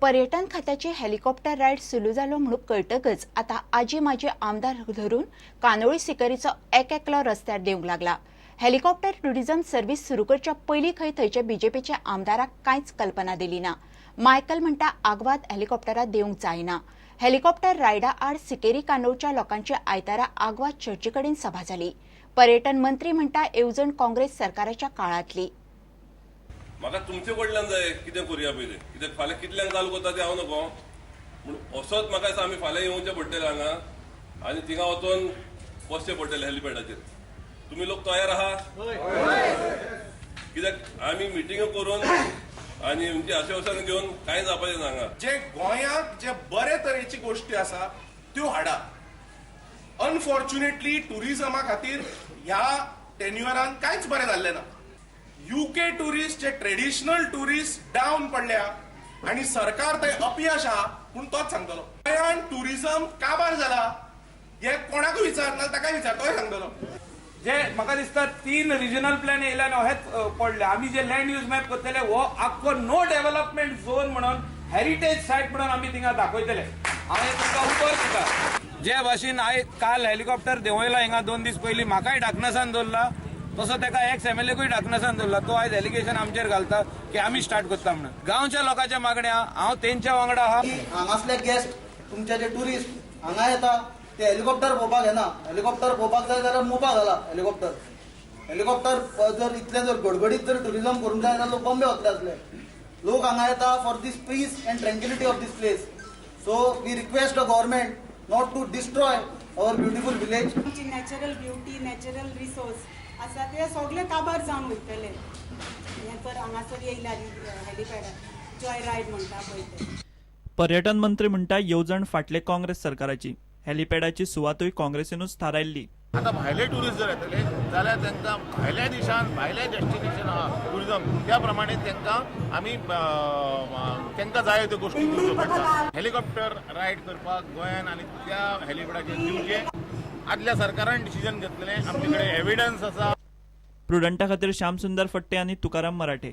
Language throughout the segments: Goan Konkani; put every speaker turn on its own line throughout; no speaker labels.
पर्यटन खात्याची हेलिकॉप्टर रायड सुरू जालो म्हणून कळटकच आता आजी माजी आमदार धरून कांदोळी सिकेरीचो एक एकलो रस्त्यार देवंक लागला. हेलिकॉप्टर ट्युरिझम सर्व्हिस सुरू करच्या पयलीं खंय थंयच्या बीजेपीच्या आमदाराक कांयच कल्पना दिली ना. मायकल म्हणटा, आगवाद हेलिकॉप्टरात देवंक जायना. हेलिकॉप्टर रायडा आड सिकेरी कांदोळच्या लोकांची आयतारा आगवाद चर्ची कडेन सभा जाली. पर्यटन मंत्री म्हणटा, येवजण काँग्रेस सरकाराच्या काळांतली.
म्हाका तुमचे कडल्यान जाय कितें करुया पयलीं, कित्याक फाल्यां कितल्यांक चालू करता तें हांव नको पूण असोच म्हाका दिसता आमी फाल्यां येवचें पडटलें हांगा आनी थिंगा वचोन बसचें पडटलें हेलिपॅडाचेर. तुमी लोक तयार आहा? कित्याक आमी मिटिंगो करून आनी म्हणजे आश्वासन घेवन कांय जावपाचें ना हांगा.
जे गोंयांत जे बरे तरेची गोश्टी आसा त्यो हाडा. अनफॉर्च्युनेटली टुरिझमा खातीर ह्या टेन्युअरान कांयच बरें जाल्लें ना. युके टुरिस्ट जे ट्रेडिशनल टुरिस्ट डावन पडल्या आनी सरकार थंय अपयश आहा म्हूण तोच सांगतलो. गोंयांत टुरिझम काबार जाला हें कोणाकूय विचार ना, ताकाय विचार, तोय सांगतलो.
जे म्हाका दिसता 3 रिजनल प्लॅन येयले आनी हेच पडले. आमी जे लँड यूज मॅप करतले हो आख्खो नो डेव्हलपमेंट झोन म्हणून हेरिटेज सायट म्हणून आमी थिंगा दाखयतले. हांव हें तुमकां उतर दिता. जे भाशेन आयज काल हेलिकॉप्टर देंवयला हिंगा 2 दीस पयलीं, म्हाकाय डाकनसान दवरला, तसो ताका एक्स एमएलएकूय डाकनसान दवरला. तो आयज एलिगेशन आमचेर घालता की आमी स्टार्ट करता म्हणून. गांवच्या लोकांच्या मागण्या हांव तेंच्या वांगडा आहा.
हांगासले गेस्ट तुमचे जे टुरिस्ट हांगा येता ते हेलिकॉप्टर पळोवपाक येना. हेलिकॉप्टर पळोवपाक जाय जाल्यार मोपा घाला हेलिकॉप्टर. हेलिकॉप्टर जर इतले जर गडगडीत जर टुरिझम करूंक जाय जाल्यार लोक बॉम्बे वतले आसले. लोक हांगा येता for this peace and tranquillity of this place. So we request the government not to destroy our beautiful village.
आमची नॅचरल ब्युटी, नॅचरल रिसोर्स आसा ते सगळे काबार जावन वयतले हें तर हांगासर येयल्यार हेलिपॅडार जॉय रायड म्हणटा पळय ते.
पर्यटन मंत्री म्हणटा, येवजण फाटले काँग्रेस सरकाराची. हेलिपॅडाची सुवातूय काँग्रेसीनूच थारायल्ली.
आतां भायले ट्युरिस्ट जर येतले जाल्यार तांकां भायल्या देशान भायले डेस्टिनेशन आहा ट्युरिजम, त्या प्रमाणे तांकां आमी तांकां जाय त्यो गोश्टी दिवच्यो पडटा. हेलिकॉप्टर रायड करपाक गोंयान आनी त्या हेलिपॅडाचेर दिवचें आदल्या सरकारान डिसिजन घेतलें, आमचे कडेन एविडन्स आसा.
प्रुडंटा खातीर श्यामसुंदर फट्टे आनी तुकाराम मराठे.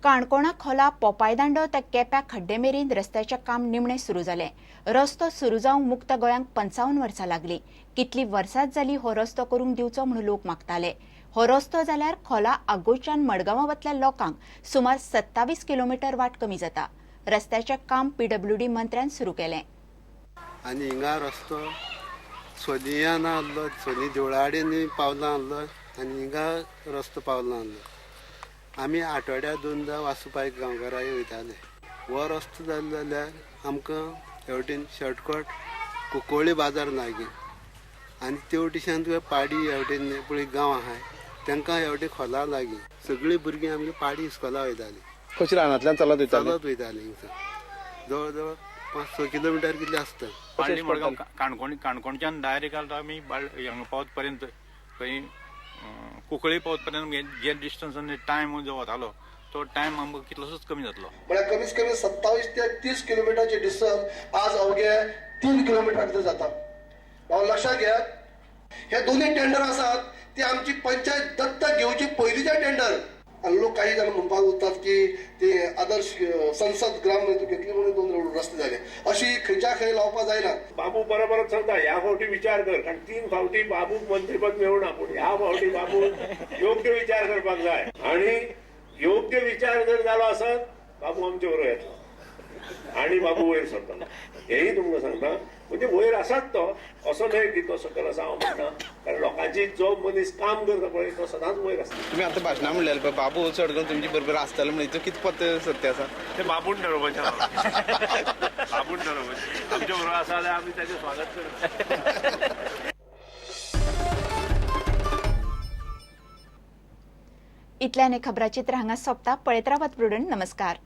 काणकोणा खोला पोपायदांडो ते केप्या खड्डे मेरेन रस्त्याचें काम निमणें सुरू जालें. रस्तो सुरू जावंक मुक्त गोंयांक 55 वर्सां लागलीं. कितलीं वर्सांच जालीं हो रस्तो करूंक दिवचो म्हूण लोक मागताले. हो रस्तो जाल्यार खोला आगोच्यान मडगांवां वतल्या लोकांक सुमार 27 किलोमिटर वाट कमी जाता. रस्त्याचें काम पीडब्ल्यूडी मंत्र्यान सुरू केलें.
आनी हिंगा रस्तो सोलिया ना आहलो, सोली देवळाडेन पावला आहलो आनी हिंगा रस्तो पावला आहलो. आमी आठवड्या 2दा वासुपाय गांवकारा वयताले. हो रस्तो जालो जाल्यार आमकां हेवटेन शॉर्टकट कुंकळ्ळी बाजार लागीं आनी तेवटेच्यान तुका पाडी हेवटेन पळय गांव आहाय तांकां हेवटेन खोला लागीं. सगळीं भुरगीं आमगे पाडी इस्कोला वयतालीं.
कशी रानांतल्यान चलत वयतालीं?
चलत वयतालीं हिंगसान जवळ जवळ 5-6 किलोमिटर कितले आसता.
पाळणी मडगांव काणकोणच्यान डायरेक्ट आतां आमी हांगा पावत पर्यंत खंय कुंकळी पावत पर्यंत जे डिस्टन्स आनी टायम जो वतालो तो टायम आमकां कितलोसोच कमी जातलो.
म्हळ्यार कमीत कमी 27 ते 30 किलोमिटरचे डिस्टन्स आज अवघे 3 किलोमिटर भितर जाता. भाऊ लक्षात घेयात, हे दोन्ही टेंडर आसात ते आमची पंचायत दत्तक घेवची पयलींचे टेंडर. आनी लोक काही जाण म्हणपाक उरतात की ते आदर्श संसद ग्राम घेतली म्हणून 2 रस्ते जाले, अशी खंयच्या खंय लावपाक जायना.
बाबू बरोबरच सांगता, ह्या फावटी विचार कर, कारण 3 फावटी बाबूक मंत्रीपद मेळना, पूण ह्या फावटी बाबू योग्य विचार करपाक जाय आनी योग्य विचार जर जालो आसत बाबू आमचे बरोबर येतलो आनी बाबू वयर सरतलो. हेंय तुमकां सांगता, म्हणजे वयर आसात तो, असो न्हय की तो सकयल आसा हांव म्हणटा, कारण लोकांची जो मनीस काम करता पळय तो सदांच वयर आसता.
तुमी आतां भाशणां म्हणलें पळय बाबू चड करून तुमचे बरोबर आसतलो म्हणून, हितून कितें पत सत्य आसा?
ते बाबून ठरोवपाचें, बाबून ठरोवपाचें. आमचे बरोबर आसा जाल्यार आमी ताचें स्वागत करता.
इतल्यान खबराचित्र हांगा सोंपता. पळयत रावात प्रुडंट. नमस्कार.